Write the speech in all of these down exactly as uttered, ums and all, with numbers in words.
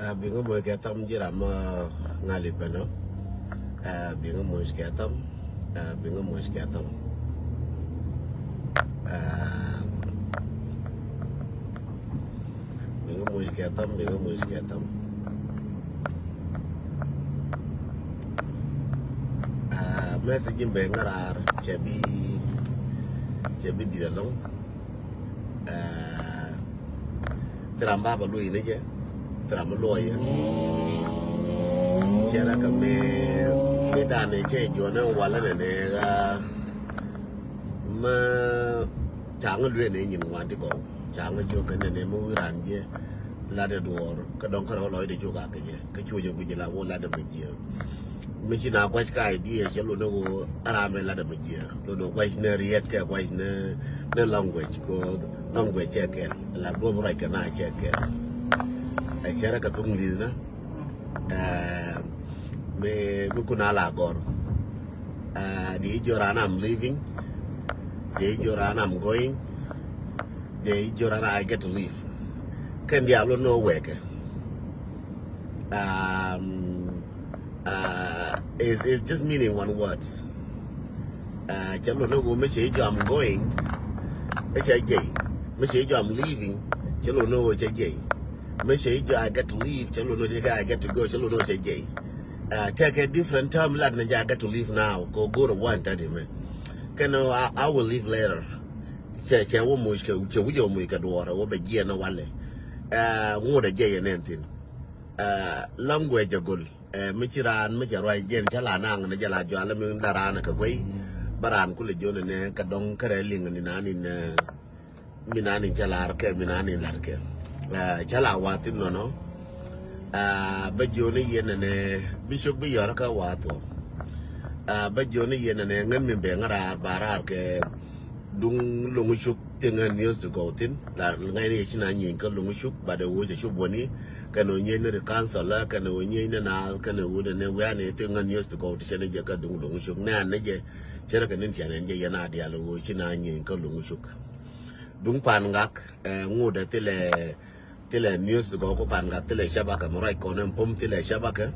Ah, biŋä moc kɛ thɔm ji̱ ram, ah, ŋali bɛnɔ. Ah, biŋä moc kɛ thɔm. Ah, biŋä moc kɛ thɔm. Ah, biŋä moc kɛ thɔm, biŋä moc kɛ thɔm. Ah, message in bɛ ŋa̱raar cɛ bi, cɛ bi di̱t alɔŋ. Ah, thil ram ba bä luɔi ni jɛ, thil ram mi luɔi jɛ. Cɛ rɛ kɛ mi, mi dan ni cɛ jɔn ni walɛ ni ni ɣä. Mä caŋ luɛ ni nyin wan ti gɔw. Caŋ cok kɛ ni ni mi wi̱i̱ ran jɛ. Lat ɛ duɔɔr, kä dɔŋ kärɛ wä lɔcdɛ cok a kɛ jɛ. Kä cuɔ jɛ guic la wä lat ɛ mi jiɛ. Mi ci na gua̱c ka idea cɛ lon ni ɣöö a ram ɛ lat ɛ mi jiɛ. Lon ni gua̱c ni riet kɛ gua̱c ni, ni language, kɛ language cɛ kɛl. La duɔp ruac kɛ na cɛ kɛl. Ɛ cɛ rɛ kɛ thok Ŋi̱i̱th na. Eh, mi, mi kun a la gɔr. Eh, di ji̱ jɔran I'm leaving. Di ji̱ jɔran I'm going. Di ji̱ jɔran I get to leave. Kɛn diaal wä ni wä wɛɛkɛ. Um, uh, it's, it's just meaning one words. Uh, cɛ lon ni ɣöö mi cɛ ji̱ jɔw I'm going, mi cɛ jiɛy. Mi cɛ ji̱ jɔw I'm leaving, cɛ lon ni ɣöö cɛ jiɛy. Mi cɛ ji̱ jɔw I get to leave, cɛ lon ni ɣöö cɛ, I get to go, cɛ lon ni ɣöö cɛ jiɛy. Uh, take a different term, lat ni jɛ I get to leave now, kɛ go̱o̱r ɛ wä in thirty minutes. Kɛn I, I will leave later. Cɛ, cɛ wä moc kɛ, cɛ wi̱c wä moc kɛ duɔɔr, wä bɛ jiɛn ɛ walɛ. Uh, ŋot ɛ jiɛy ɛ nɛn thi̱n. Uh, language ɛ go̱l. Eh, mi ci raan mi cɛ ruac jɛn cä la naŋ ni jɛ la jual mi la raan kɛ guey. Bä raan kulɛ jiɔn ni kɛ dɔŋ kärɛ liŋ ni na ni, eh, mi na ni cä lar kɛ, mi na ni lar kɛ. Eh, cä la wathin nɔnɔ. Eh, bä jiɔn ni yɛn ni bi cok bi yɔr kä wath wä. Eh, bä jiɔn ni yɛn ni ŋän mi bɛ ŋä raar ba raar kɛ. Duŋ Loŋ Cuk thieŋ ɛ news ti gɔw thi̱n. La ŋa̱cni ci na nyieny kä Loŋ Cuk, but ɛ wee cɛ cop wäni. Kɛn ɛ wee nyieny ni ri council la, kɛn ɛ wee nyieny ni naath, kɛn ɛ wee ni wiani thieŋ ɛ news ti gɔw ti cɛ ni jɛ kä duŋ Loŋ Cuk. Ni an ni jɛ, cɛ rɛ kɛ ni tian ɛn jɛ yɛn a diaal ɛ wee ci na nyieny kä Loŋ Cuk. Duŋ Pan Gak, eh, ŋot ɛ thilɛ Thilɛ news ti gɔw ku Pan Gak, thilɛ shabaka mi ruac kɔn ɛn pom, thilɛ shabaka.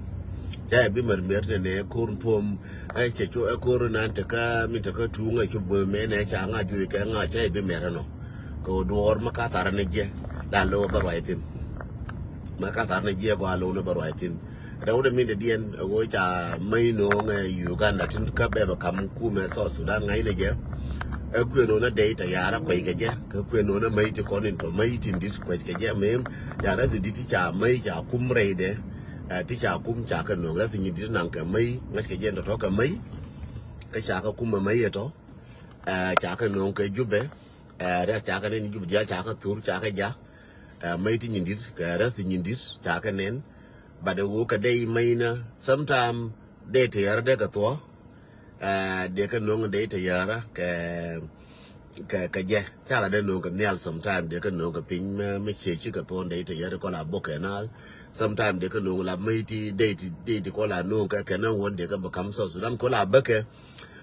Ca yɛ bi mɛr mɛr ni nɛ ko̱r pom. Ɛ cɛ cu ɛ ko̱r nan te kä mi te kä tuŋ ɛ cu buɔth mɛ nɛ ca ŋa juɔc kɛ ŋa ca yɛ bi mɛr ɛnɔ. Kɛ ɣöö duɔɔr ma ka thar ni jiɛ la lo̱w bä ruac thi̱n. Ma ka thar ni jiɛ gɔaa lo̱w ni bä ruac thi̱n. Rɛwdɛ min dɛdiɛn ɛ ɣöö ca mäc no̱o̱ŋ ɛ Uganda tin kä bɛ bɛ kam kumɛ South Sudan ŋa̱cnɛ jɛ. Ɛ kuën no̱o̱ŋ ɛ dɛy tɛ ya̱rä kuɛc kɛ jɛ, kɛ kuën no̱o̱ŋ ɛ mäc ti kɔn in tɔ mäc tin di̱t kuɛc kɛ jɛ mem. Ya̱rä thi di̱t ti ca mäc ca kum rɛydɛ. Ɛ ti ca kum ca kɛ no̱o̱ŋ rɛ thi nyin di̱t naŋ kɛ mäc ŋäc kɛ jɛ in tɔ tɔ kɛ mäc. Kä ca kɛ kum ɛ mäc ɛ tɔ. Ɛ ca kɛ no̱o̱ŋ kɛ Jubɛ. Ɛ rɛ ca kɛ nɛn Jubɛ diaal ca kɛ thur ca kɛ jak. Ɛ mäc ti nyin di̱t kɛ rɛ thi nyin di̱t ca kɛ nɛn. But ɛ ɣöö kɛ dɛy mäcnä, sometime dee ti yärä dee kɛ thuɔ̱k. Ɛ dee kɛ no̱o̱ŋ dee ti yärä kɛ, kɛ, kɛ jɛ. Ca la dee no̱o̱ŋ kɛ nhial sometime dee kɛ no̱o̱ŋ kɛ piny mɛ, mɛ cie ci kɛ thuɔ̱k dee ti yärä kɔn a bok kɛ naath. Sometime dee kɛ no̱o̱ŋ la mäc ti dee ti, dee ti kɔn la no̱o̱ŋ kɛ kɛ nä wän dee kɛ bɛ kam South Sudan kɔn la bäkɛ.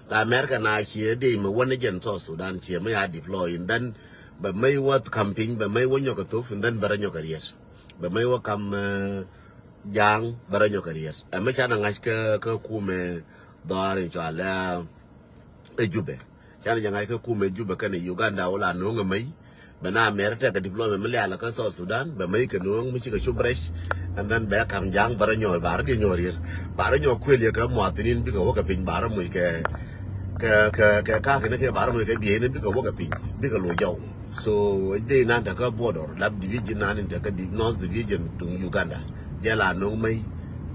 La America na cie dee mɛ wän ni jɛn South Sudan cie mɛ ya deploy in then bɛ mäc wä kam piny bɛ mäc wä nyɔk kɛ thop in then bɛ rɛ nyɔk kɛ riet. Bɛ mäc wä kam, eh, Ja̱a̱ŋ bɛ rɔ nyɔk kɛ riet. Ɛ mi canɛ ŋa̱c kä, kä kumɛ dhɔaar in cɔal ɛ Jubɛ. Canɛ jɛ ŋa̱c kä kumɛ Jubɛ kɛnɛ Uganda wä la no̱o̱ŋ ɛ mäc. Bɛ na mɛr tɛk kɛ diplomat mi lialɛ kä South Sudan bɛ mäc kɛ no̱o̱ŋ mi cikɛ cop rɛc. And then bɛ kam Ja̱a̱ŋ bɛ rɔ nyɔk ba rɔ diɛ nyɔk riet. Ba rɔ nyɔk kuël yɛ kɛ muathinin bikɛ wä kɛ piny ba rɔ muc kɛ, kɛ, kɛ, kɛ kakini kɛ ba rɔ muc kɛ bieyni bikɛ wä kɛ piny bikɛ lo̱c jɔw. So dee nan te kä border lap division nan in te kä di-, North Division tuŋ Uganda. Jɛ la no̱ŋ mäc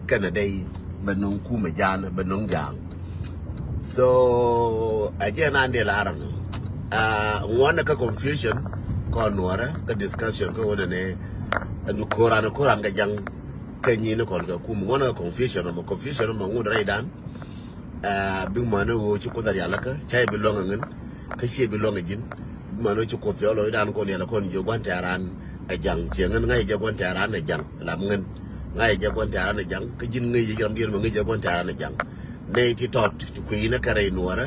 kɛnɛ dɛy bɛ no̱ŋ kumɛ Ja̱a̱ŋ bɛ no̱ŋ Ja̱a̱ŋ. So a jɛ nan dee la ran. A ŋuɔnɛ kä confusion kɔn nuɔrɛ kä discussion kä wunɛ nɛ. Ɛn koran koran kɛ Ja̱a̱ŋ kɛ nyini kɔn kɛ kum ŋuɔnɛ kä confusion mɔ confusion mɔ ŋut rɛy dan. Ɛ bi mani ɣöö ci Kuoth a rialikä ca i̱ bi luäŋ a ŋän kä ci i̱ bi luäŋ a ji̱n. Bi mani ɣöö ci Kuoth cɔl ɣöö i̱ dan kɔn rialikä kɔn jiök gua̱n tɛ̈ran ɛ Ja̱ŋ ciɛ ŋän ŋa̱c jɛ gua̱n tɛ̈ran ɛ Ja̱ŋ lam ŋän. Ŋa̱c jɛ gua̱n tɛ̈ran ɛ Ja̱ŋ kä ji̱n ŋäc jɛ ram diɛn mɛ ŋäc jɛ gua̱n tɛ̈ran ɛ Ja̱ŋ. Nɛy ti tɔt ti kui̱nä kɛ rɛy nuɔɔrä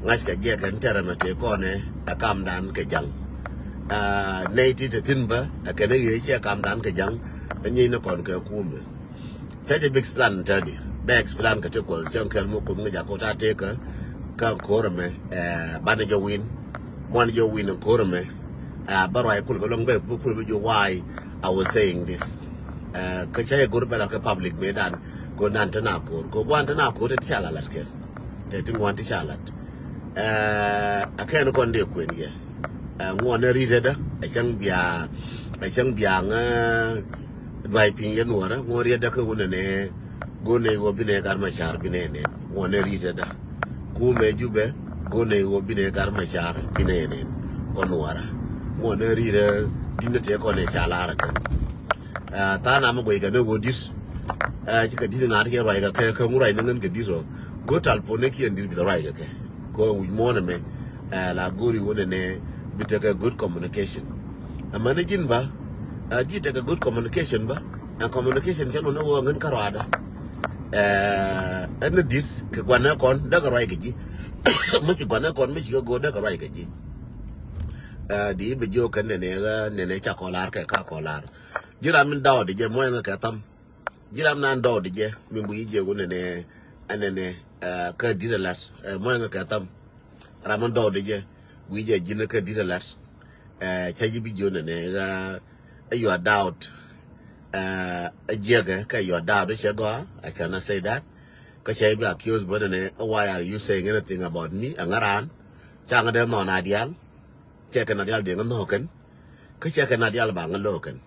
ŋa̱ckɛ jɛ kɛn tɛrɛ mɛ tëë kɔnɛ ɛ kamdan kɛ Ja̱ŋ. Ɛ nɛy ti te thi̱n bä ɛ kɛn ɛ ɣëë cɛ kamdan kɛ Ja̱ŋ. Ɛ nyiec ni kɔn kɛ kumɛ. Cä jɛ bi explain tɛdi bɛ explain kɛ ti kuɔth cäŋ kɛl mi kuth mi jakä ta tekä. Kä ko̱r ɛmɛ banɛ jɛ win muan jɛ win ko̱r ɛmɛ. Bä ruac kul bä lɔŋ bɛ bi kul bä jɛ why I was saying this. Kä cä jɛ go̱r bɛ la kɛ public mi dan ko nan te na ko̱r ko guan te na ko̱r te ti ca la lat kɛ. Te ti ŋuan ti ca lat. Ɛ kɛn kɔn dee kuën yɛ. Ŋuɔnɛ ri̱tɛ dä ɛ cäŋ bia ɛ cäŋ bia ŋä duay piny yɛ nuɔrä ŋuɔn riɛt dä kä wunɛ nɛ. Gonɛ wä binɛ gar ma car binɛ nɛn ŋuɔnɛ ri̱tɛ dä. Kumɛ jubɛ gonɛ wä binɛ gar ma car binɛ nɛn kɔ nuɔrä. Ŋuɔnɛ ri̱tɛ di̱n dä tɛ kɔn ɛ ca larä kɛ. Tha̱a̱ŋ namɛ guɛy kɛ ni ɣöö di̱t. Ci kɛ di̱t ŋa̱a̱t kɛ ruac kɛ kɛ ŋu ruac ni ŋän kɛ di̱t rɔ. Go̱o̱t tal puɔ̱n ni kiɛn di̱t bi la ruac kɛ kɛ kɛ wi̱c muɔ̱ɔ̱n ɛmɛ. La go̱o̱ri wä nɛnɛ bi tekɛ good communication. Ɛmɛ ni ji̱n ba di̱t tekɛ good communication ba. Ɛn communication cɛ lun ni wä ŋän kä ruaadä. Ɛn ni di̱t kɛ guanɛ kɔn däkɛ ruac kɛ ji̱. Mi ci guanɛ kɔn mi ci kɛ go̱o̱r däkɛ ruac kɛ ji̱. Di bi jiök kɛ nɛnɛ ɣä nɛnɛ ca kɔlar kɛ ka kɔlar. Ji̱ ram min dɔɔdi jɛ muɔ̱yɛ ŋä kɛ tham. Ji̱ ram nan dɔɔdi jɛ min bu yi jɛ wun nɛnɛ. Ɛnɛnɛ kä di̱t alat muɔ̱yɛ ŋä kɛ tham. Ram min dɔɔdi jɛ bu yi jɛ ji̱n kä di̱t alat. Ca ji̱ bi jiök nɛnɛ ɣä ɛ yuɔ daɔt. Ɛ jiɛkɛ kɛ yuɔ daɔt cɛ gɔaa. I cannot say that. Kä cɛ bi accuse bä nɛnɛ why are you saying anything about me? Ɛŋä raan ca ŋä dee nhɔn a diaal. Cɛ kɛn a diaal diɛŋ nhɔk kɛn. Kä cɛ kɛn a diaal ba ŋä lo̱o̱k kɛn.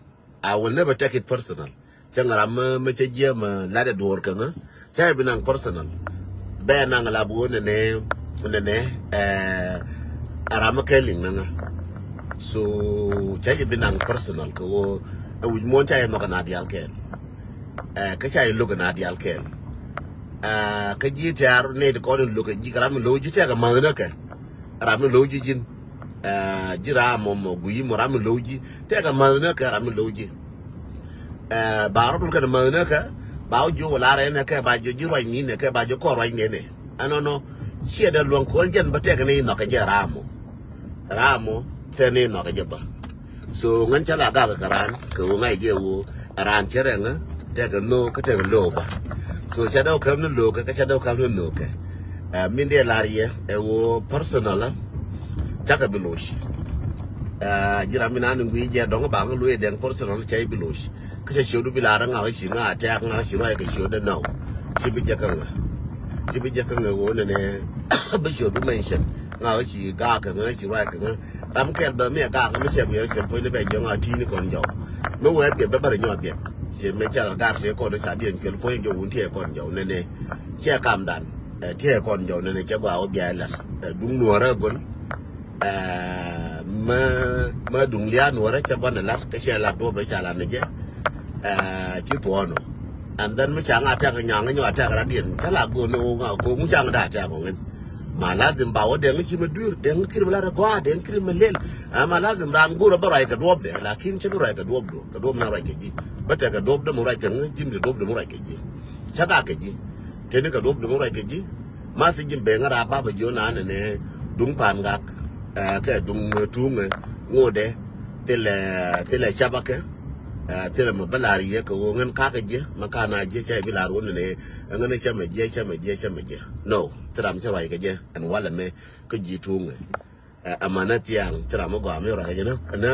I will never take it personal. Cɛ ŋä ram mä cɛ jiɛ mä lat ɛ duɔɔr kɛ ŋä. Cɛ bi naŋ personal. Bɛ naŋ la bu nɛnɛ nɛnɛ ɛ ram mä kɛɛliŋ nɛ ŋä. So cɛ jɛ bi naŋ personal kɛ woo ɛ wi̱c muɔ̱ɔ̱n cɛ jɛ nhɔk kɛn a diaal kɛɛl. Ɛ kä ca jɛ lo̱k kɛn a diaal kɛɛl. Ɛ kä ji̱ tɛ̈r nɛy ti kɔn in lo̱k kɛ ji̱ kɛ ram in lo̱k ji̱ tɛ̈k kɛ ma̱th nä kɛ. Ram mi lo̱w ji̱ ji̱n. Ji̱ ram mɔ mɔ gui̱i̱ mɔ ram mi lo̱w ji̱ tɛkɛ ma̱th nä kɛ ram mi lo̱w ji̱. Ba rɔ dul kɛn ma̱th nä kɛ ba wä ji̱ wä lar ɛn nɛ kɛ ba ji̱ ruac ni nɛ kɛ ba ji̱ kɔr ruac ni nɛ. Ɛnɔnɔ ciɛ dɛ luɔ̱ŋ kɔn jɛn bä tɛkɛ ni inhɔkɛ jɛ ram mɔ. Ram mɔ tɛn ni inhɔkɛ jɛ bä. So ŋän cä la gak kɛ raan kɛ ɣöö ŋa̱c jɛ ɣöö raan cä rɛŋä tɛkɛ nhök kä tɛkɛ lo̱o̱k bä. So cä dee wä käm ni lo̱o̱kɛ kä cä dee wä käm ni nhökɛ. Min dee lar yɛ ɛ ɣöö personal cakɛ bi lo̱c. Ji̱ ram mi naan in gui̱i̱ jɛ dɔ̱ŋ ba ŋä lo̱c ɛ dɛŋ personal cä bi lo̱c. Kä cä ciötdu bi lar ŋa̱ ɣä ci ŋa̱ tɛ̈k ŋa̱ ɣä ci ruac kɛ ciötdä nɔw. Ci bi jɛ kä ŋä ci bi jɛ kä ŋä ɣöö nɛnɛ bi ciötdu mention. Ŋa̱ ɣä ci gaak kɛ ŋä ci ruac kɛ ŋä. Ram kɛl bɛ mi ɛ gaak mi cɛ guiɛr cuɛl puɔ̱ny ni bɛ jiɔŋ a ti̱i̱ ni kɔn jɔw. Mi wee biɛt bɛ bärɛ nyɔk biɛt ci mi cɛ la gar ti kɔn ca diɛn cuɛl puɔ̱ny jɔw wun tiɛ kɔn jɔw nɛnɛ. Cɛ kamdan ɛ tiɛ kɔn jɔw nɛnɛ cɛ gɔaa wä bia ɛ lat. Ɛ duŋ nuɔrɛ gol. Ɛ mä mä duŋ lia̱a̱ nuɔrɛ cɛ gɔn ɛ lat kä cɛ lat duɔp ɛ ca lat ni jɛ. Ɛ ci thuɔɔn ɔ. And then mi ca ŋa tɛk nyaŋ nyɔ a tɛk rat diɛn cä la go̱o̱n ni ɣöö ŋa ko̱o̱ŋ ca ŋa da tɛk ɔ ŋän. Ma lazim ba wä dɛŋ ci mi dui̱r dɛŋ kir mi lat ɛ gɔaa dɛŋ kir mi lel. Ɛ ma lazim raan go̱o̱r ɛ bä ruac kɛ duɔpdɛ lakin cä bi ruac kɛ duɔpdu kɛ duɔp na ruac kɛ ji̱. Bä tɛk kɛ duɔpdɛ mi ruac kɛ ŋä ji̱ mi te duɔpdɛ mi ruac kɛ ji̱. Cä gak kɛ ji̱. Teni kɛ duɔpdɛ mi ruac kɛ ji̱. Ma thi ji̱ ben ŋä raap bapɛ jiö na nɛnɛ duŋ pa̱a̱n gak. Ɛ kɛ duŋ tuŋɛ ŋotdɛ thilɛ thilɛ capakɛ. Ɛ thilɛ mɛ bä la̱r yɛ kɛ ɣöö ŋän kakä jiɛ mɛ ka na jiɛ cɛ bi la̱r wä nɛnɛ. Ɛ ŋän cɛ mɛ jiɛ cɛ mɛ jiɛ cɛ mɛ jiɛ. No thi ram cɛ ruac kɛ jɛ ɛn walɛ mɛ kä ji̱ tuŋɛ. Ɛ ɛmɛ nä thiaŋ thi ram mi gɔaa mi ruac kɛ jɛ nä nä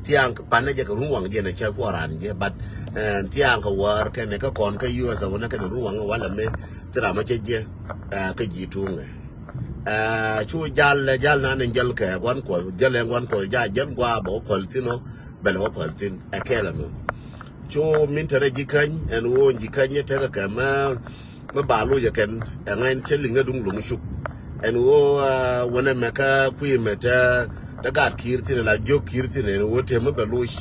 thiaŋ panɛ jɛ kɛ run waŋ jɛ nɛ cɛ kuɔ ran jɛ but ɛ thiaŋ kɛ wäär kɛnɛ kä kɔn kä U S ɛ wä nä kɛnɛ run waŋ walɛ mɛ thi ram mɛ cɛ jɛ. Ɛ kä ji̱ tuŋɛ. Ɛ cu jal lɛ jal nan in jäl kɛ guan kuɔth jäl ɛn guan kuɔth ja jäl gua bɛ wä päl thin ɔ. Bɛ lɛ wä päl thin ɛ kɛl ɛnɔ. Cu min te rɛ ji̱ käny ɛn wä ji̱ käny tekɛ kɛ mɛ mɛ ba loc ɛ kɛn ɛ ŋa̱ny cä liŋ ɛ duŋ lo̱ŋ cuk. Ɛn wä wänɛ mɛ kä kui̱ mɛ te te gaat ki̱i̱r thin la jiök ki̱i̱r thin ɛn wä te mɛ bɛ loc.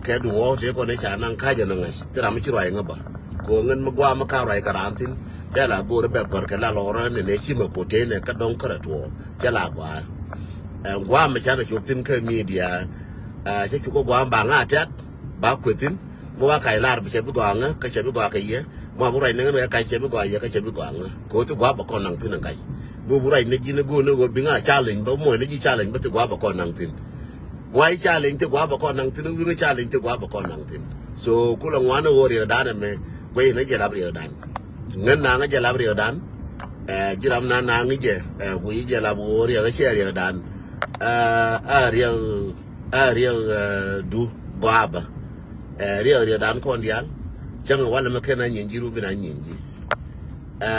Kɛ duŋ wä te kɔn ɛ ca naŋ ka̱c ɛn ŋa̱c thi ram mɛ ci ruac ŋä bä. Kɛ ɣöö ŋän mi gua̱a̱ mi ka̱n ruac kɛ raan thi̱n cɛ la go̱o̱r bɛ kuäär kɛ la lɔɔr ɛ nɛnɛ ci mɛ ko̱t tëë nɛ kä dɔ̱ŋ kärɛ tuɔɔk cɛ la gua̱a̱. Ɛ gua̱a̱ mɛ canɛ cop thi̱n kä midia. Ɛ cɛ cuk kä gua̱a̱ ba ŋa̱ tɛk ba kueth thi̱n. Mi wa kac lar bi cɛ bi gɔaa ŋä kä cɛ bi gɔaa kɛ yɛ. Mi wa bi ruac ni ŋän wɛ kac cɛ bi gɔaa yɛ kä cɛ bi gɔaa ŋä kɛ ɣöö thi gua̱a̱ bɛ kɔn naŋ thi̱n ɛ kac. Mi wa bi ruac ni ji̱ ni go̱o̱r ni ɣöö bi ŋa̱ challenge bä muɔc ni ji̱ challenge bä thi gua̱a̱ bɛ kɔn naŋ thi̱n. Wa i̱ challenge thi gua̱a̱ bɛ kɔn naŋ thi̱n wi̱i̱ ŋä challenge thi gua̱a̱ bɛ kɔn naŋ thi̱n. So kulɛ ŋuan ɣöö riɛkdan ɛmɛ guɛy ni jɛ lap riɛkdan. Ŋän naŋ jɛ lap riɛkdan. Ɛ ji̱ ram na naŋ jɛ ɛ guiy jɛ lap ɣöö riɛk cɛ riɛkdan. Ɛ riɛk ɛ riɛk du gɔaa bä. Ɛ riɛk riɛkdan kɔn diaal. Cäŋ walɛ mɛ ken a nyin ji̱ ru bin a nyin ji̱. Ɛ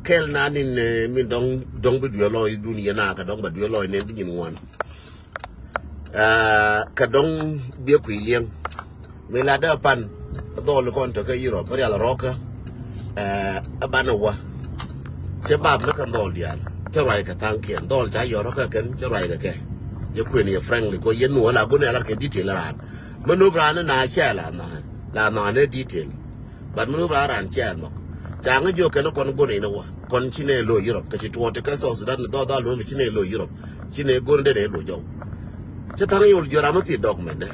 kɛl na nin min dɔŋ dɔŋ bi duel lɔc dun yɛ na kɛ dɔŋ bɛ duel lɔc nen bi nyin ŋuan. Ɛ kɛ dɔŋ biɛ kui̱ liɛŋ. Mi la dee pan dhɔl kɔn tɔ̱ kä Europe mi rial rɔkä. Ɛ banɛ wä cɛ bap ni kɛn dhɔl diaal cɛ ruac kɛ thaŋkiɛn dhɔl ca yɔr rɔkä kɛn cɛ ruac kɛ kɛ. Jɛ kuën yɛ frankly kɔ yɛn nuɔ la gun ɛ lar kɛ detail raan. Mi nup raan ni na cɛ la nhɔk la nhɔk ni detail. But mi nup raan raan cɛ nhɔk ca ŋä jiök kɛn kɔn gun in wä kɔn ci ne lo Europe kɛ ci tuɔɔti kɛ South Sudan ni dhɔl dhɔl nup ci ne lo Europe. Ci ne gun dee ne lo jɔw. Cɛ thaŋ yol jiök ram mi thi dɔk mɛn dɛ.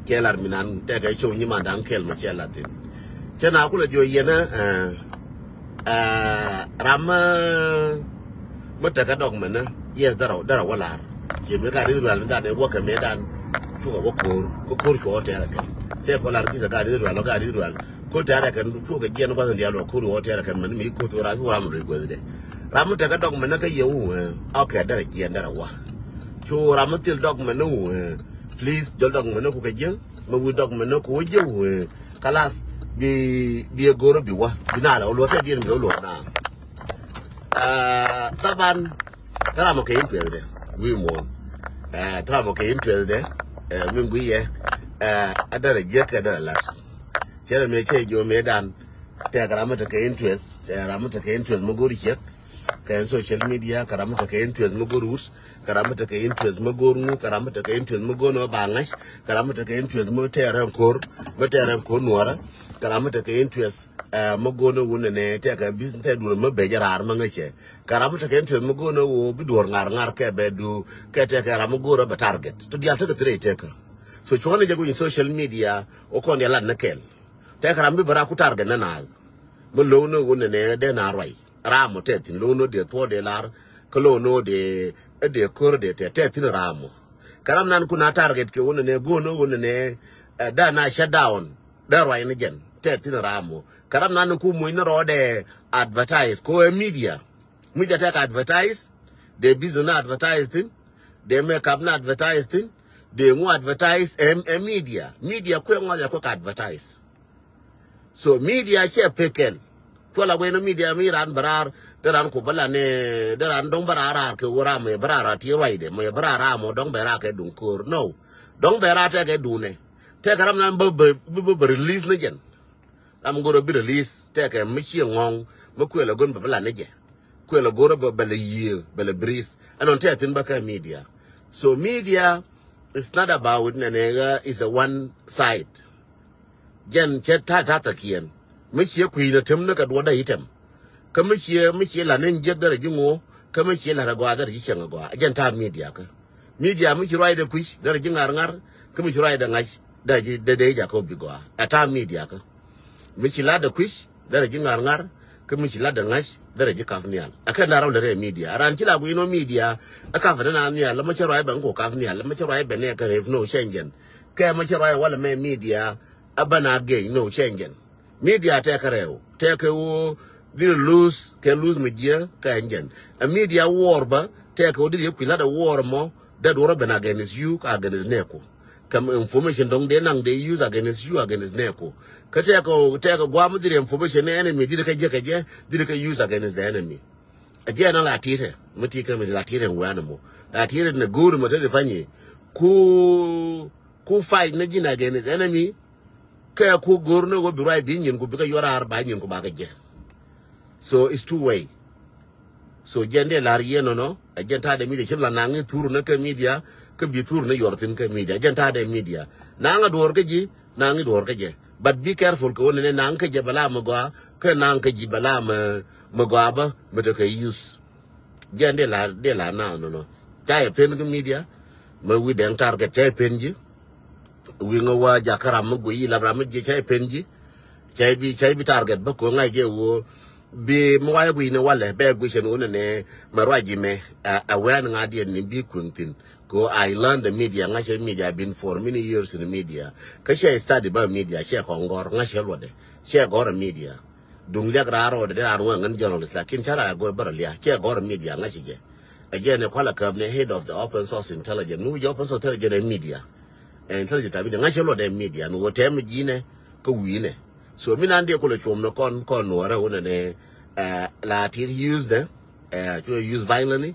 Cɛ lar mi nan tɛkɛ show nyimandan kɛl mɛ cɛ lar thin. Cɛ na kulɛ jiök yɛn ɛ ɛ ram mi mi tekɛ dɔk mɛn ɛ yes dara dara wä lar. Cɛ mi gat Israel mi gat ni wä kɛ mi dan. Cukɛ wä ko̱r kä ko̱r cuɔ tɛrɛ kɛ cɛ kɔ lar kisa gat Israel ɔ gat Israel. Ko̱r tɛrɛ kɛ cukɛ jiɛn guath in dial wä ko̱r wä tɛrɛ kɛ mɛn mi ko̱r cuɔ ram cuɔ ram mi rui guath dɛ. Ram mi tekɛ dɔk mɛn ɛ kä yɛ wu ɛ ɔkɛ dara jiɛn dara wä. Cu ram mi thil dɔk mɛn ɛ wu ɛ. Please jɔl dɔk mɛn ɛ ku kɛ jiɛ mi wi̱i̱ dɔk mɛn ɛ ku wä jiɛ wu ɛ. Kalas bi bi ɛ go̱r bi wä bi na la wä luɔt tɛ diɛn bi wä luɔt na. Ɛ thaban. Kä ram ɔ kɛ interest dɛ wi̱i̱ muɔ̱ɔ̱n. Ɛ ram ɔ kɛ interest dɛ ɛ mi gui yɛ. Ɛ a dara jiɛ kɛ dara lat. Cɛ rɛ mi cɛ jiɔ mi dan. Tɛk ram mi tekɛ interest ɛ ram mi tekɛ interest mi go̱r ciek. Kɛ social media kɛ ram mi tekɛ interest mi go̱r wut. Kɛ ram mi tekɛ interest mi go̱r ŋu kɛ ram mi tekɛ interest mi go̱r ni mi ba ŋa̱c. Kɛ ram mi tekɛ interest mi tɛɛrɛ ko̱r mi tɛɛrɛ ko̱r nuɔrɛ. Kɛ ram mi tekɛ interest ɛ mi go̱r ni wun ni nɛ tɛkɛ business tɛ duɔr mi bɛc raar mi ŋäcɛ. Kɛ ram mi tekɛ interest mi go̱r ni wun bi duɔr ŋar ŋar kɛ bɛ du kɛ tɛkɛ ram mi go̱r bɛ target. To dial tekɛ thirɛ tɛkɛ. So cuɔni jɛ guny social media o kɔn dial lat ni kɛl. Tɛkɛ ram bi bɛ ra ku target ni naath. Mi lo̱w ni wun ni nɛ dee na ruay. Ram ɔ tɛ thin lo̱w ni dee thuɔ dee lar. Kä lo̱w ni dee dee ko̱r dee tɛ tɛ thin ram ɔ. Kɛ ram nan kun a target kɛ wun ni nɛ go̱r ni wun ni nɛ ɛ dan a shut down. Dee ruac ni jɛn tɛth thin ram mɔ. Kɛ ram nan ku muc ni rɔɔdɛ advertise ko ɛ media. Media tɛk advertise. Dee business ni advertise thin. Dee makeup ni advertise thin. Dee ŋu advertise ɛ media. Media kuɛ ŋɔth ɛ kuɛ kɛ advertise. So media cɛ pekɛn. Kuɔl a wen media mi ran bɛ raar dee ran ku bä la ni dee ran dɔŋ bɛ raar raar kɛ wä ram mɛ bɛ raar a ti ruacdɛ mɛ bɛ raar ram mɔ dɔŋ bɛ raar kɛ duŋ ko̱r no. Dɔŋ bɛ raar tɛkɛ duunɛ. Tɛkɛ ram nan bä bä bä release ni jɛn. Ram go̱rä bi release tɛkɛ mi ciɛ ŋɔŋ mi kuël a go̱n bɛ bɛ la ni jɛ. Kuël a go̱rä bɛ bɛ la yiëë bɛ la breeze ɛnɔn tɛk thin bä kɛ media. So media is not about nɛnɛ ɣä is a one side. Jɛn cɛ ta̱a̱ ta̱a̱ thäkiɛn mi ciɛ kui̱n a tem ni kɛ duɔ̱t dee item. Kä mi ciɛ mi ciɛ la̱t ni jiäk derɛ ji̱ ŋo̱o̱ kä mi ciɛ la̱t agɔaa derɛ ji̱ cieŋ agɔaa jɛn ta̱a̱ media kä. Media mi ci ruacdɛ kui̱c derɛ ji̱ ŋa̱r ŋa̱r kä mi ci ruacdɛ ŋa̱c derɛ ji̱ dee dee jakä bi gɔaa ɛ ta̱a̱ media kä. Mi ci la̱tdɛ kui̱c derɛ ji̱ ŋa̱r ŋa̱r kä mi ci la̱tdɛ ŋa̱c derɛ ji̱ kap nhial. Ɛ kɛn da̱r rɔl derɛ media ɛ ran ci la gui̱n ɔ media. Ɛ kap ni na nhial lä mi cä ruac bɛ ŋ ku kap nhial lä mi cä ruac bɛ nɛ kɛ rep no cɛn jɛn. Kɛ mi cä ruac walɛ mɛ media. Ɛ bä na geny no cɛn jɛn. Media tɛkɛ rɛw tɛkɛ ɣöö dhil lose kɛ lose mi jiɛ kɛ ɛn jɛn. Ɛ media war bä tɛkɛ ɣöö dhil yɛ kui̱ la̱tdɛ war mɔ. Dee duɔrɔ ben against you ka against nɛɛku. Kɛ information dɔŋ dee naŋ dee use against you against nɛɛku. Kä tɛkɛ tɛkɛ guam dhil information ni enemy dhil kä jɛ kɛ jɛ dhil kä use against the enemy. Ɛ jɛ naŋ la titɛ mi ti kä mi la titɛ ŋuɛ animal la titɛ ni go̱o̱r mɛ te di fanyi. Ku ku fight ni ji̱n against enemy. Kɛ ku go̱r ni wä bi ruac bi nyin ku bikɛ yuɔr ar ba nyin ku bakɛ jɛ. So it's two way. So jɛn dee lar yien nɔnɔ ɛ jɛn ta̱a̱ dee media cip la naŋ ni thur ni kɛ media. Kä bi thur ni yuɔr thin kɛ media jɛn ta̱a̱ dee media. Naŋ a duɔr kä ji̱ naŋ ni duɔr kä jɛ. But be careful kɛ wä ni naŋ kä jɛ bɛ la mi gɔaa kä naŋ kä ji̱ bɛ la mi gɔaa bä mi te kɛ use. Jɛn dee la dee la na nɔnɔ. Ca yɛ pen kä media. Mɛ wi̱i̱ dɛŋ target ca yɛ pen ji̱. Wi̱i̱ ŋä wa jakä ram mi guiy ilap ram mi jiɛ ca yɛ pen ji̱. Ca yɛ bi ca yɛ bi target bä ko̱ ŋa̱c jɛ woo. Bi mi wayɛ guic ni walɛ bɛ guic ɛn wunɛ ni mɛ ruac imɛ. A wɛn ŋa diɛn ni bi kueŋ thin. Ko I learn the media, ŋa cɛ media, been for many years in the media. Kä cɛ study ba media, cɛ kɔŋ gɔr, ŋa cɛ luɔdɛ, cɛ gɔr media. Duŋ liak raa rɔɔdɛ de raa nuɛ ŋän journalist, lakin ca raa gɔr bärä lia, cɛ gɔr media, ŋa cɛ jɛ. A jɛ ni kuala käp ni head of the open source intelligence, mi wi̱c open source intelligence ɛ media. Ɛ intelligence ta media, ŋa cɛ luɔdɛ media, ni wä tɛm ji̱nɛ, kä wi̱nɛ. So mi nan diɛ kulɛ cuɔm ni kɔn kɔn nuɔrɛ wunɛ ni la tit use dɛ. Cu use violently,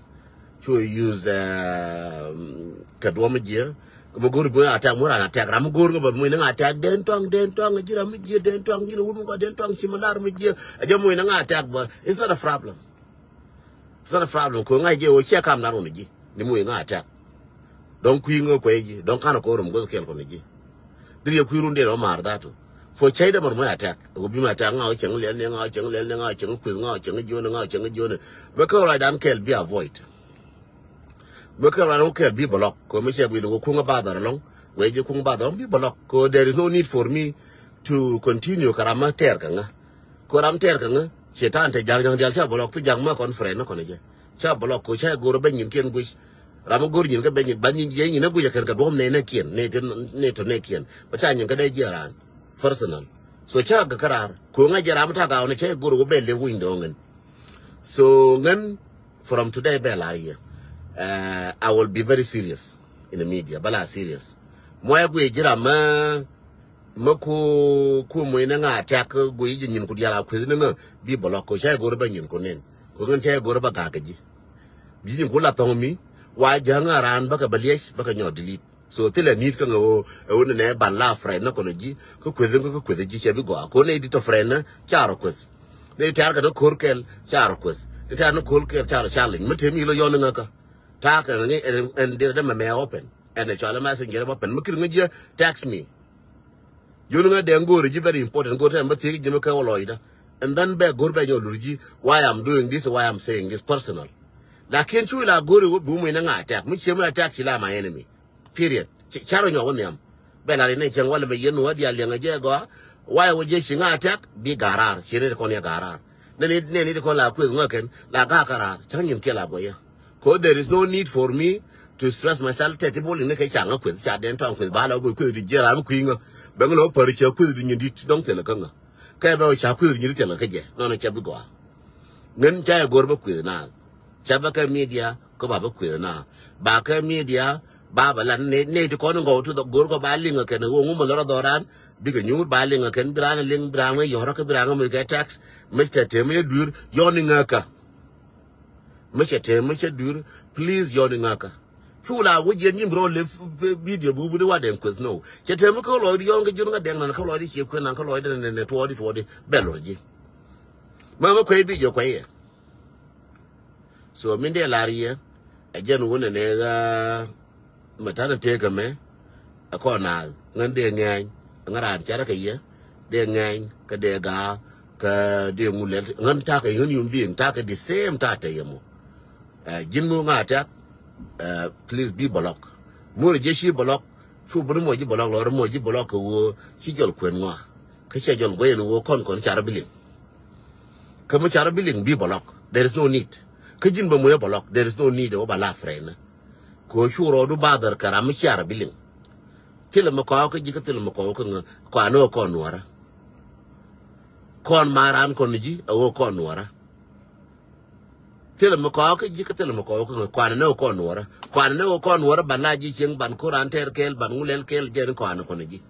cu use kɛ duɔm jiɛ. Kɛ mi go̱r bi attack, mi ran attack ram mi go̱r kɛ bä mi ni ŋa attack den tuaŋ, den tuaŋ ji̱ ram mi jiɛ, den tuaŋ ji̱ ni wut mi gɔaa, den tuaŋ ci mi lar mi jiɛ. A jɛ mi ni ŋa attack bä, it's not a problem. It's not a problem. Ko ŋa jɛ wä ciɛ kam lar wun ji̱ ni mi ŋa attack. Dɔ̱ŋ kui̱ ŋä kuɛ ji̱, dɔ̱ŋ kanɛ ko̱r rum guäth kɛl kɔn ji̱. Diri yɛ kui̱ run dee rɔ maar dhatu. Fo cäy dee mɔr mɔ attack. Wä bi mɛ attack ŋa wä cäŋ lɛl ni, ŋa wä cäŋ lɛl ni, ŋa wä cäŋ kui̱th, ŋa wä cäŋ jioni, ŋa wä cäŋ jioni. Mɛ kä ruacdan kɛl bi avoid. Mɛ kä ruacdan kɛl bi block. Ko mɛ cɛ gui̱n wä kuŋ a badhar lɔŋ. Wɛ ji̱ kuŋ badhar lɔŋ bi block. Ko there is no need for me to continue kɛ ram ma tɛɛr kɛ ŋä. Ko ram tɛɛr kɛ ŋä, cetan te ja̱ŋ ja̱ŋ dial ca block, thi ja̱ŋ ma kɔn friend ni kɔn jɛ. Ca block ko ca go̱r bɛ nyin kiɛn guic. Ram go̱r nyin kä bɛ nyin, ban nyin jɛ nyin a guic a kɛn kɛ duɔm nɛ nɛ kiɛn, nɛ te, nɛ to nɛ kiɛn. Ba ca nyin kä dɛ jiɛ ran personal. So ca gɛ kä rar. Ko ŋa jɛ ram ta gaw ni ca go̱r wä bɛ le winy dɔŋ ŋän. So ŋän, from today bɛ lar yɛ. Uh, I will be very serious in the media. Bɛ la serious. Mɔ ɛ guic ji̱ ram mɛ Mä ku, ku muc ni ŋa attack, ku yi ji̱ nyin ku dial a kueth ni ŋa, bi block ko, cä go̱r bä nyin ku nin. Ku ŋän cä go̱r bä gak ji̱. Bi nyin ku la thɔŋ mi, wa jäŋ a raan bä kɛ bä liec, bä kɛ nyɔ delete. So thilɛ nit kä ŋa ɣöö, ɛ ɣöö ni nɛ ban la friend ni kɔn ji̱, kä kueth ni kä kueth ji̱ cɛ bi gɔaa. Ko nɛ di tɔ friend ni, ca rɔ kueth. Ni tɛ̈r kɛ ni ko̱r kɛl, ca rɔ kueth. Ni tɛ̈r ni ko̱r kɛl, ca rɔ challenge. Mi te mi lo yɔn ni ŋa kä. Ta̱a̱ kɛ ŋa ŋi ɛn, ɛn dirɛ dɛ mɛ mɛ open. Ɛn ɛ cɔal ɛ message rɛ bä pɛn. Mi kir ŋa ji̱ text me. Jun ŋä dee ŋ go̱o̱ri ji̱ very important, go̱o̱ri tɛn bä thiek ji̱ mi kɛ wä lɔcdä. And then bɛ go̱o̱r bɛ nyɔ lur ji̱ why I'm doing this, why I'm saying this personal. Lakin cu ila go̱o̱ri wä bi wä muc ni ŋa attack. Mi cie mi attack ci la my enemy. Period. Ci, carɔ nyɔ wä nhiam. Bɛ la ri ni cieŋ wä lɛ mɛ yɛn wä dial liɛŋ a jɛ gɔaa. Why wä jɛ ci ŋa attack bi garar. Ci ni kɔn yɛ garar. Nɛ ni, nɛ ni di kɔn la kueth ŋä kɛn la ga karar. Cä nyin kiɛ la bɔ yɛ. Ko there is no need for me to stress myself. Tɛ ti bol ni kɛ ca ŋä kueth, ca den tɔŋ kueth ba la bol kueth di jiɛ ram kui̱ ŋä. Bɛ ŋä lɔ pär ca kueth di nyin dit dɔŋ thilɛ kä ŋä. Kɛ bɛ ca kueth di nyin dit thilɛ kä jɛ. Nɔnɔ ca bi gɔaa. Ŋän ca yɛ go̱r bä kueth na. Ca bä kɛ media ko ba bä kueth na. Ba kɛ media ba bä lan ne, ne ti kɔn ŋɔw ti dhɔk go̱r kɔ ba liŋ kɛn ŋä ŋu mɛ lɔrɔ dhɔran. Bikɛ nyuur ba liŋ kɛn bi ran liŋ, bi ran yɔrɔ kɛ bi ran mɛ kɛ tax. Mɛ tɛ te mɛ duur yɔni ŋä kä. Mi cɛ tɛm mi cɛ duur, please yɔn iŋakä. Cu la wä jiɛn nyim rɔ lep video bi wuni wa dɛn kueth no. Cɛ tɛm mi kä lɔc di yɔn kä jiɔn ŋa dɛŋ nan kä lɔc di cie kueth nan kä lɔc di nɛ nɛ tuɔɔdi tuɔɔdi bɛ lɔc ji̱. Ma mi kuɛy bi jɛ kuɛy yɛ. So min dee lar yɛ ɛ jɛn wunɛ nɛ ɣä. Mɛ ta̱nɛ tëëkä mɛ ɛ kɔn naath ŋän dee ŋɛɛny. Ŋän raan cärä kɛ yɛ dee ŋɛɛny kä dee ga̱a̱ kä dee ŋu lɛl ŋän ta̱kɛ ŋän yum bi̱i̱ŋ ta̱kɛ the same ta̱ tɛ yɛ mɔ. Ɛ ji̱n mi ŋa̱ tɛk. Ɛ please bi bɔlɔk. Muɔ̱n ji̱ ci bɔlɔk. Cu buni mɔ ji̱ bɔlɔk lɔr mɔ ji̱ bɔlɔk kɛ ɣöö ci jɔl kuɛn ŋɔa. Kä cɛ jɔl guɛy ɛn ɣöö kɔn kɔn carä bi liŋ. Kä mi carä bi liŋ bi bɔlɔk. There is no need. Kä ji̱n bɛ muɔ̱yä bɔlɔk. There is no need ɛ wä ba la friend. Kɛ ɣöö cu rɔɔdu ba dhɛr kɛ ram mi ciarɛ bi liŋ. Thilɛ mi kɔɔk kä ji̱ kä thilɛ mi kɔɔk kä ŋä kɔanɛ ɣä kɔn nuɔrä. Kɔn ma raan kɔn ji̱ ɛ ɣä kɔn nuɔrä. Thilɛ mi kɔɔk kä ji̱ kä thilɛ mi kɔɔk kä ŋä kɔanɛ ni ɣä kɔn nuɔrä. Kɔanɛ ni ɣä kɔn nuɔrä ban la ji̱ cieŋ ban ko̱r raan tɛɛr kɛɛl ban ŋu lɛl kɛɛl jɛn kɔanɛ kɔn ji̱.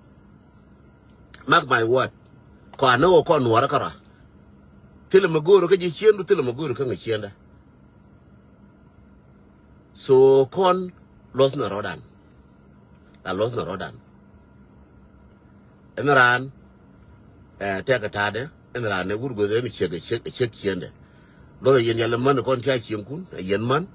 Mark my word. Kɔanɛ ni ɣä kɔn nuɔrä kä rɔ. Thilɛ mi go̱o̱rä kä ji̱ cieendu thilɛ mi go̱o̱rä kä ŋä cieenda. So kɔn luɔth ni rɔdan. La luɔth ni rɔdan. Ɛn raan ɛ tɛk ta̱a̱dɛ ɛn raan ɛ wur gueth ɛn ciek ciek ciek ciendɛ. Luɔth ɛ yɛn yɛl män kɔn tia cieŋkun ɛ yɛn män.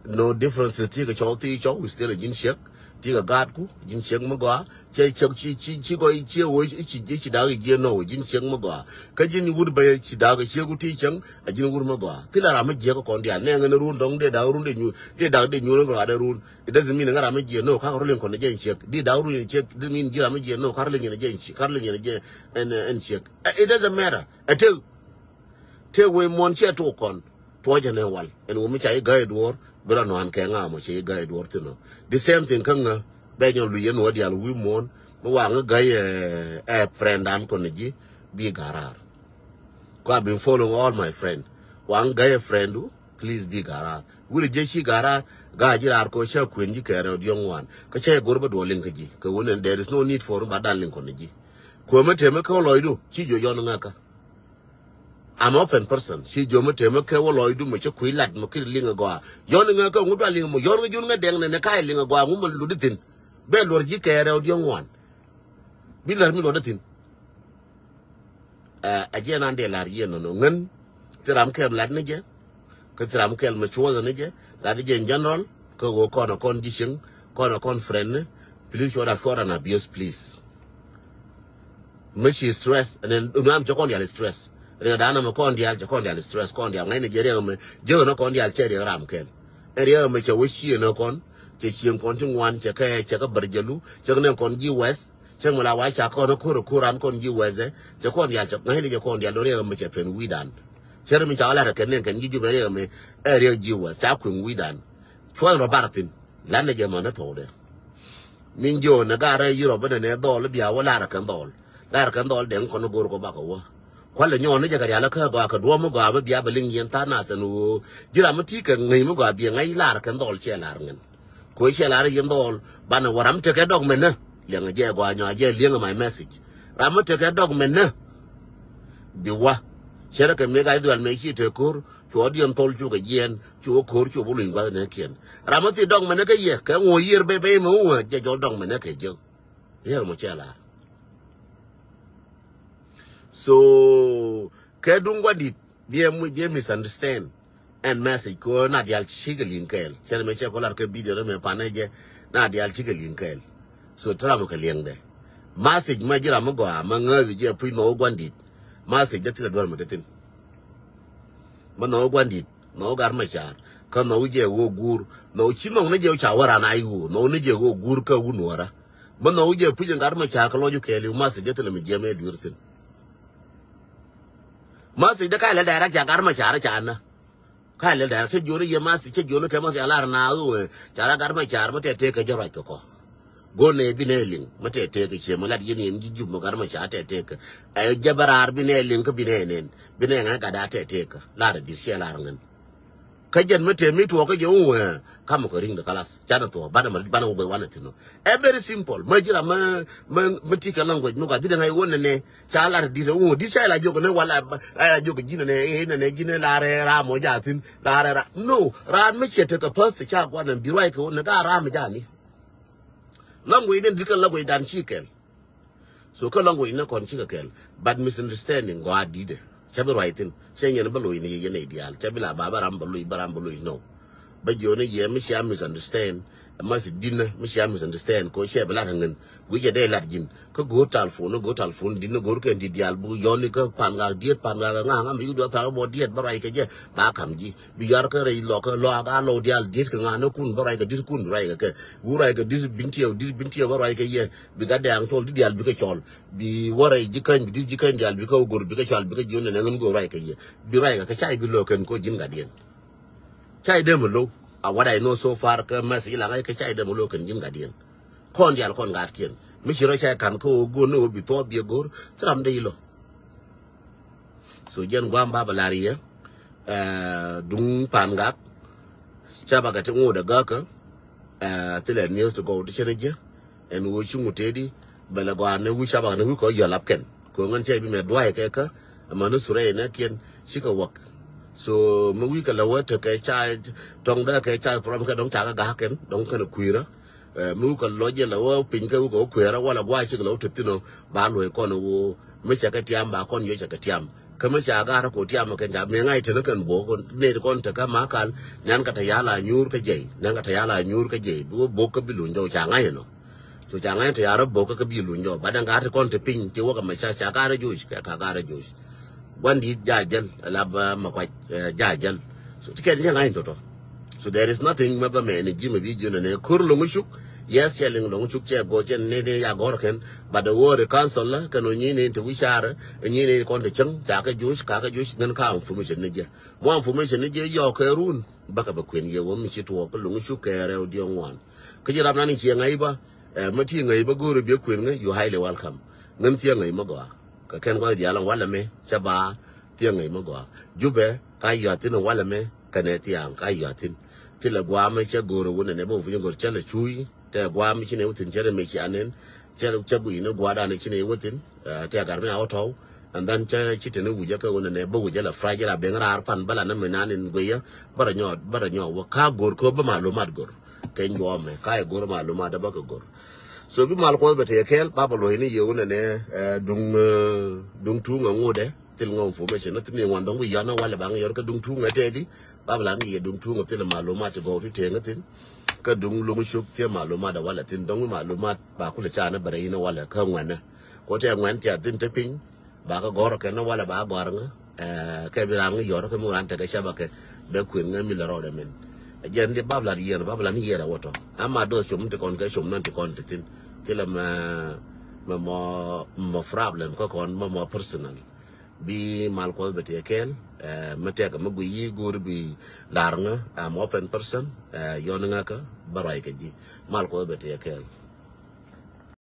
No differences ti kɛ cɔw thi cɔw, still ɛ ji̱n ciek. Ti kɛ gaatku ji̱n ciek mi gɔaa. Cɛ ciek ci ci ci gɔy ci wä ci ci dak jiɛ nɔ wä ji̱n ciek mi gɔaa. Kä ji̱n wur bɛ ci dak ciek ku ti cieŋ. A ji̱n wur mi gɔaa thilɛ ram mi jiɛk kɔn diaal nɛ ŋän run dɔŋ dee dak run dee nyuur dee dak dee nyuur ŋän run. It doesn't mean ŋä ram mi jiɛ no ka run liŋ kɔn jɛ ciek di dak run ciek di mean ji̱ ram mi jiɛ no ka run liŋ jɛ ciek ka run liŋ jɛ ɛn ɛn ciek. It doesn't matter. A tek Tëë wee muɔ̱n ciɛ tok kɔn. Tuɔcɛ ni wal ɛn wumi ca i̱ ga̱y duɔ̱ɔ̱r. Bi la nuan kɛ ŋa mɔ ci i̱ ga̱y duɔ̱ɔ̱r thi̱n ɔ. The same thing kä ŋä. Bɛ nyɔn luc yɛn wä dial wi̱i̱ muɔ̱n mi waŋ i̱ ga̱y ɛ friend an kɔn ji̱. Bi ga̱raar. Kɔ I been following all my friend. Waŋ ga̱y ɛ friend du. Please bi ga̱raar. Wi̱r jɛ ci ga̱raar. Ga̱ ji̱ raar kɔ cä kuën ji̱ kɛɛrɛ diɔ̱ŋ wan kä cä i̱ go̱r bä duɔl liŋ kä ji̱ kɛ wun ɛn there is no need for ba dan liŋ kɔn ji̱. Kuɛ mi tëë mi kä lɔcdu ci jiɔ yɔn ŋäkä. I'm open person. Ci jiɔ mi tëë mi kɛ wä lɔcdu mi ci kui̱ lat mi kir liŋ agɔaa. Yɔn ŋä kä ŋu dua liŋ mɔ yɔn ŋä jun ŋä dɛŋ nɛ nɛ ka̱ liŋ agɔaa ŋu mi ludi thi̱n. Bɛ luɔr ji̱ kɛɛrɛ ɔ diɔ̱ŋ wan. Bi lär mi luɔt thi̱n. Ɛ jiɛn an dee lar yiɛn nɔnɔ ŋän. Thi ram kɛl lat ni jɛ. Kä thi ram kɛl mi cuɔth ni jɛ. Lat ni jɛ in general. Kä ɣöö kɔn a kɔn ji̱ cieŋ kɔn a kɔn friend ni. Please cuɔt a cuɔt an abuse please. Mi ci stress ɛn ɛn nuam cɛ kɔn dial stress. Riɛk dan amɛ kɔn dial cɛ kɔn dial stress kɔn dial ŋa̱cnɛ jɛ riɛk amɛ jek ɛn kɔn dial cɛ riɛk ram kɛl. Ɛn riɛk amɛ cɛ wä cieŋ ɛn kɔn cɛ cieŋ kɔn ti ŋuan cɛ kɛ cɛ kɛ bär jɛ lu cɛ kɛ nɛ kɔn ji̱ west. Cɛ ŋuɛ la wa ca kɔn ko̱r ko̱r an kɔn ji̱ west ɛ cɛ kɔn dial cɛ ŋa̱cnɛ jɛ kɔn dial lo riɛk amɛ cɛ pen wi̱dan. Cɛ ri mi ca wä lar kɛn nɛ kɛn ji̱ jup ɛ riɛk amɛ ɛ riɛk ji̱ west ca kueŋ wi̱dan. Cuɔth rɔ bar thi̱n. Lan ni jɛ mɔ ni thokdɛ. Min jiɔ ni garɛ Europe ni ni dhɔl bia wä lar kɛn dhɔl. Lar kɛn dhɔl dɛŋ kɔn go̱r kɔ bakɔ wä. Kualɛ nyɔɔn ni jɛ kɛ rial kä gɔaa kɛ duɔm mi gɔaa mi bia bɛ liŋ yɛn tha̱a̱ŋ nath ɛn ɣöö ji̱ ram mi ti kɛ ŋäc mi gɔaa biɛ ŋäc lar kɛn dhɔl ciɛ lar ŋɛn. Kɛ ɣöö ciɛ lar yɛn dhɔl banɛ wä ram tekɛ dɔk mɛnä. Liɛŋ jɛ gɔaa nyɔaa jɛ liɛŋ my message. Ram mi tekɛ dɔk mɛnä. Bi wä. Cɛ rɛ kɛ mëë gac dhual mëë ci te ko̱r. Cuɔ diɛn thol cukɛ jiɛn cu ko̱r cu bi luny gua̱th nɛ kiɛn. Ram mi thi dɔŋ mɛnɛ kä yɛ kɛ ŋuɔ yiër bebe mɛ wä jɛ jɔl dɔŋ mɛnɛ kɛ jek. Yɛr mɔ cɛ lar. So kɛ duŋ gua̱dit biɛ mu biɛ misunderstand. Ɛn message ko na dial cikɛ liŋ kɛɛl cɛ mɛ cɛ ko lar kɛ video mɛ panɛ jɛ. Na dial cikɛ liŋ kɛɛl. So tram kɛ liŋ dɛ. Message ma jiram mi gɔaa ma ŋäth jɛ puc nɔ gua̱dit. Message dɛ thilɛ duɔr mɛ dɛ thin. Ma nɔ gua̱dit. Nhɔw gat ma car kä nhɔw jɛ ɣöö guur. Nhɔw ci nhɔw ni jɛ ca wä ran a i̱ ɣöö nhɔw ni jɛ ɣöö guur kä wun wä ra. Ma nhɔw jɛ puc in gat ma car kä lɔc kɛɛliw ma thiec jɛ thilɛ mi jiɛm ɛ dueer thi̱n. Ma thiec dee ka ilɛ direct ca gat ma car ca na. Ka ilɛ direct cä jiɔni yɛ ma thiec cä jiɔni kɛ ma thiec a lar na ɣöö ca la gat ma car ma tɛt tëë kɛ jɛ ruac kɛ kɔ. Go̱n nɛ bi nɛ liŋ mi tɛt tëë kɛ cie mi lat yɛn yɛn ji̱ jup mi gat ma car tɛt tëë kɛ. Ɛ jɛ bä raar bi nɛ liŋ kä bi nɛ nɛn bi nɛ ŋa̱c gat a tɛt tëë kɛ lar ɛ di̱th ciɛ lar ŋän. Kä jɛn mi tëë mi tuɔɔk kä jɛ wun wee kamɛ kɛ ri̱ŋ de kalas canɛ thuɔɔk banɛ ma banɛ wä guɛth wanɛ thi̱n ɔ. Ɛ very simple ma ji̱ ram mi mi mi ti kɛ language mi gɔaa dhi̱t ɛ ŋa̱c wun nɛ nɛ ca lar ɛ di̱th ɛ wun wee di̱th ca ila jiök ni wala ila jiök ji̱n nɛ nɛ ji̱n nɛ lar ɛ ram ɔ jaa thi̱n lar ɛ ram no ram mi ciɛ tekɛ päth ca guan nɛ bi ruac kɛ wun nɛ gaa ram ɛ jaa ni. Language den di̱t kɛ language dan ci kɛl. So kä language ni kɔn cikɛ kɛl but misunderstanding gɔaa di̱tɛ. Cä bi ruac thi̱n cä nyɛn bä loc ni yɛ yɛn ɛ diaal cä bi la ba bä ram bä loc bä ram bä loc no. Bä jiɔni yɛ mi cia misunderstand. Mas di̱n mi cia misunderstand ko cɛ bi lat ŋän. Wi̱cɛ dee lat ji̱n kä go̱o̱r talfon ni go̱o̱r talfon di̱n ni go̱o̱r kɛn di̱t diaal bu yɔni kä pan gak diet pan gak ŋa̱ ŋa̱ mi yuk duɔth pan bɔ diet bä ruac kɛ jɛ. Ba kam ji̱ bi yar kä rɛy lɔk kä lɔak a lɔw diaal diet kɛ ŋa̱ ni kun bä ruac kɛ di̱t kun bi ruac kɛ kɛ. Wu ruac kɛ di̱t bin tiɛw di̱t bin tiɛw bä ruac kɛ yɛ. Bikɛ dɛ̈ɛ̈ŋ cɔl ti diaal bikɛ cɔl. Bi wä rɛy ji̱ käny bi di̱t ji̱ käny diaal bikɛ wä go̱r bikɛ cɔl bikɛ ji̱ wä nɛn ɛ ŋän go̱r ruac kɛ yɛ. Bi ruac kɛ kɛ cay bi lo̱o̱ kɛn ko ji̱n gatdiɛn. Cay dee mi lo̱w a what I know so far kä message la ŋa̱c kɛ cay dee mi lo̱w kɛn ji̱n gatdiɛn. Kɔn diaal kɔn gatkiɛn mi ci rɔ cay ka̱n kä ɣöö go̱r ni ɣöö bi thuɔɔk biɛ go̱r. Thil ram dee ilɔ. So jɛn gua̱a̱m ba bɛ lar yɛ. Duŋ pan gak. Ca ba kɛ ti ŋot ɛ gäkä. Thilɛ news ti gɔw ti cɛn jɛ. Ɛn ɣöö ci ŋut tëëdi bɛ lɛ gɔaa ni wi̱c ca ba kɛ ni wi̱c kɔ yɔl ap kɛn kɛ ɣöö ŋän cɛ bi mɛ dua̱a̱c kɛ kä. Ɛmɛ ni thurɛ inɛ kiɛn cikɛ wäk. So mi wi̱c kɛ lɛ wä tekɛ ca tɔŋdɛ kɛ ca problem kɛ dɔ̱ŋ ca kɛ gak kɛn dɔ̱ŋ kɛn kui̱rä. Mi wä kɛ lɔc jɛ lɛ wä piny kä wä kɛ wä kuɛɛrä wala gua̱a̱c cik lɛ wä te thi̱n ɔ ba luɔ̱c kɔn ɛ ɣöö mi cɛ kɛ tiam ba kɔn yɔ cɛ kɛ tiam. Kä mi ca ga̱a̱r kɛ wä tiam ɛ kɛn ca mëë ŋa̱c te ni kɛn bo̱o̱k nɛy ti kɔn te kä ma kal. Nɛn kɛ te ya̱a̱l a nyuur kä jɛy nɛn kɛ te ya̱a̱l a nyuur kä jɛy bi wä bo̱o̱k kä bi luny jɔw ca ŋa̱c ɛnɔ. So ca ŋa̱c te ya̱a̱r ɛ bo̱o̱k kä kä bi luny jɔw ba dɛn ga̱a̱r te kɔn te piny ti wä kɛ mɛ ca ca ga̱a̱r ɛ joc kɛ ka ga̱a̱r ɛ joc. Gua̱n di̱t ja̱ jäl la bä mɛ kuac ja̱ jäl. So ti kɛn ni ŋa̱c tɔ̱tɔ̱. So there is nothing mɛ bä mɛ ni ji̱ mɛ bi ji̱ nɛ nɛ ko̱r lo̱ŋ cuk. Yes, cɛ liŋ loŋ cuk cɛ go̱r cɛ ni ni ya gɔ̱r kɛn. But the word council la kɛn o nyi ni ti wi̱c carɛ, nyi ni kɔn ti cäŋ ca kɛ juc, ca kɛ juc ŋän ka information ni jɛ. Mɔ information ni jɛ yɔɔk kɛ run bäkɛ bɛ kuën yɛ wä mi ci tuɔɔk kä loŋ cuk kɛ rɛw diɔŋ wan. Kä ji̱ rap nan ciɛ ŋa̱c bä, ɛ, mä ti ŋa̱c bä go̱o̱ri biɛ kuën ŋä, you highly welcome. Ŋän thiɛ ŋa̱c mä gɔaa. Kä kɛn gua̱th diaal ɛn walɛ mi cɛ ba thiɛ ŋa̱c mä gɔaa. Jubɛ ka yua̱thin ɛn walɛ mi kɛnɛ thiaŋ ka yua̱thin. Thilɛ gua̱a̱ mi cɛ go̱o̱ri wunɛ nɛ bä wä piny go̱r cɛ lɛ cuuy. Tɛ gua̱a̱ mi ci nɛ wä thi̱n cɛ rɛ mi ci anin. Cɛ, cɛ guiy ni gua̱a̱ dan ci nɛ wä thi̱n. Ɛ, tɛ gar mi a wä tɔw. And then cɛ ci teni wujɛ kɛ wunɛ nɛ bä wujɛ la fry jɛ la ben raar pan bä la ni mi nan in guiyä. Bä rɛ nyɔ, bä rɛ nyɔ wä ka go̱r kɛ wä bä malumat go̱r. Kɛ nyuɔmɛ ka yɛ go̱r malumat dä bä kɛ go̱r. So bi mal kuɔth bɛ tɛ kɛɛl ba bä luɔ̱c ni yɛ wunɛ nɛ, ɛ, duŋ, ɛ, duŋ tuŋ ɛ ŋudɛ. Thil ŋɔ information ni thil ni ŋuan dɔ̱ŋ bi yɔn ni walɛ baŋ yɔr kä duŋ tuŋ ɛ tɛɛdi. Ba bä la ni yɛ duŋ tuŋ ɛ thil malumat ti gɔw ti tɛɛŋ ɛ thil. Kä duŋ luŋ cop thiɛ malumat ɛ walɛ thil dɔ̱ŋ bi malumat ba kulɛ ca ni bɛ rɛy ni walɛ kä ŋuɛnɛ. Kuɔ tɛ ŋuɛn tɛ thil te piny. Ba kä gɔr kɛ ni walɛ ba gɔr ŋä. Ɛ, kɛ bi ran ŋä yɔr kɛ mi ran tekɛ cɛ ba kɛ bɛ kuën ŋä mi lɛ rɔɔdɛ min. Jɛn di bab la di yɛn bab la ni yɛn a wä tɔ. Ama do com ti kɔn kɛ com nan ti kɔn ti thin. Thilɛ mɛ, mɛ mɔ, mɔ problem kä kɔn mɛ mɔ personal. Bi mal kuɔth bɛ tɛ kɛɛl, ɛ, mɛ tɛk mɛ gui yi go̱o̱ri bi lar ŋä, I'm open person, ɛ, yɔn ŋä kä bä ruac kɛ ji̱. Mal kuɔth bɛ tɛ kɛɛl.